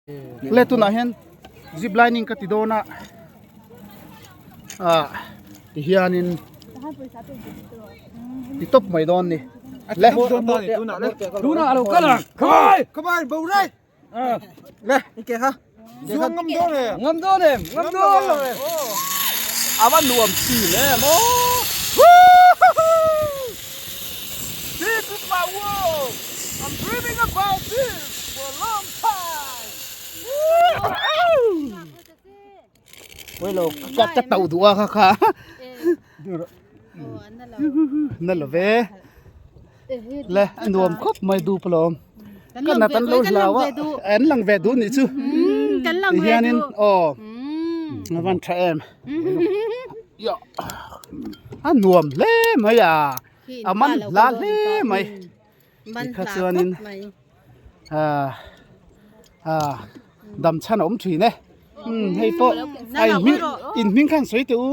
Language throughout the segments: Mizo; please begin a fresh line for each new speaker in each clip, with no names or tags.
Le tunah hian zip lining ka ti dawn a ah ti hianin ti tawp mai dawn ni le
tunah alo kal a khabai
khabai bo rai
le
ke kha
zuang ngam dawn em ngam dawn em ngam dawn lo em
ava nuam thin em aw
This is my world I'm dreaming about this for a long time
Welo ka ka tau duh a kha kha na lo ve le a nuam khawp mai dup alawm ka nat an lo hlau a an lang ve duh nih chu ti hianin aw a van tha em a nuam hle mai a a man hla hle mai tikha chuanin ah ah dam chhan a awm thin e umm hei pawh a in hming in hming khan sawi teh u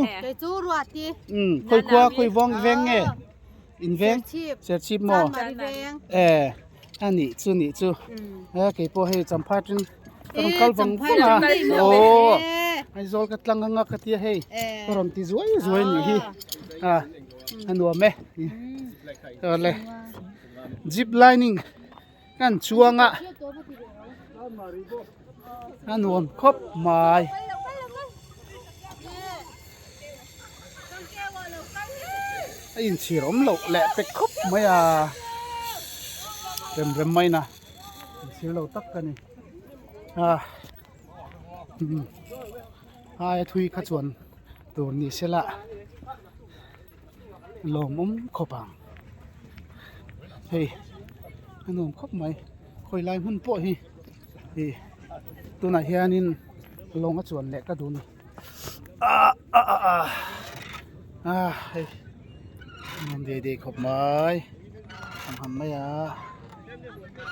umm khawi khua khawi vawng veng nge in veng serchhip maw e a nih chu nih chu he kei pawh hei champhai atang ka rawn kal vang vang a aw Aizawl ka tlang anga ka tia hei ka rawn ti zuai zuai a nih hi ah a nuam e awle zip lining kan chuang a a nuam khawp mai. A inchhir awm loh leh pek khawp mai a rem rem mai na inchhir lo tak ka ni a aia thui kha chuan tur ni se la lawmawm khawp ang hei a nuam khawp mai khawi lai hmun pawh hi ih tunah hianin lawng a chuan leh ka duh a ni ah ah ah ah ah hei nuam ve dei khawp mai ang han mai a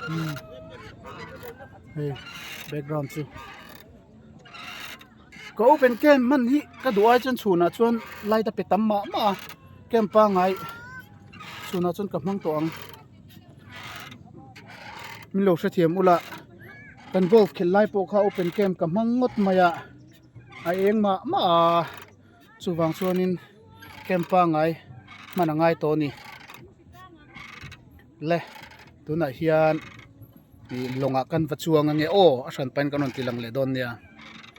umm hei background chu ka open camp hman hi ka duh ai chuan chhunah chuan light a pe tam mah mah a camp pangai chhunah chuan ka hmang tawh ang min lo hrethiam ula kan golf khelh lai pawh kha open camp ka hmang ngawt mai a a eng mah mah a chuvang chuanin camp pangai hman a ngai tawh a ni le tunah hian ih lawngah kan va chuang ange aw a hran pahin kan rawn ti lang leh dawn nia.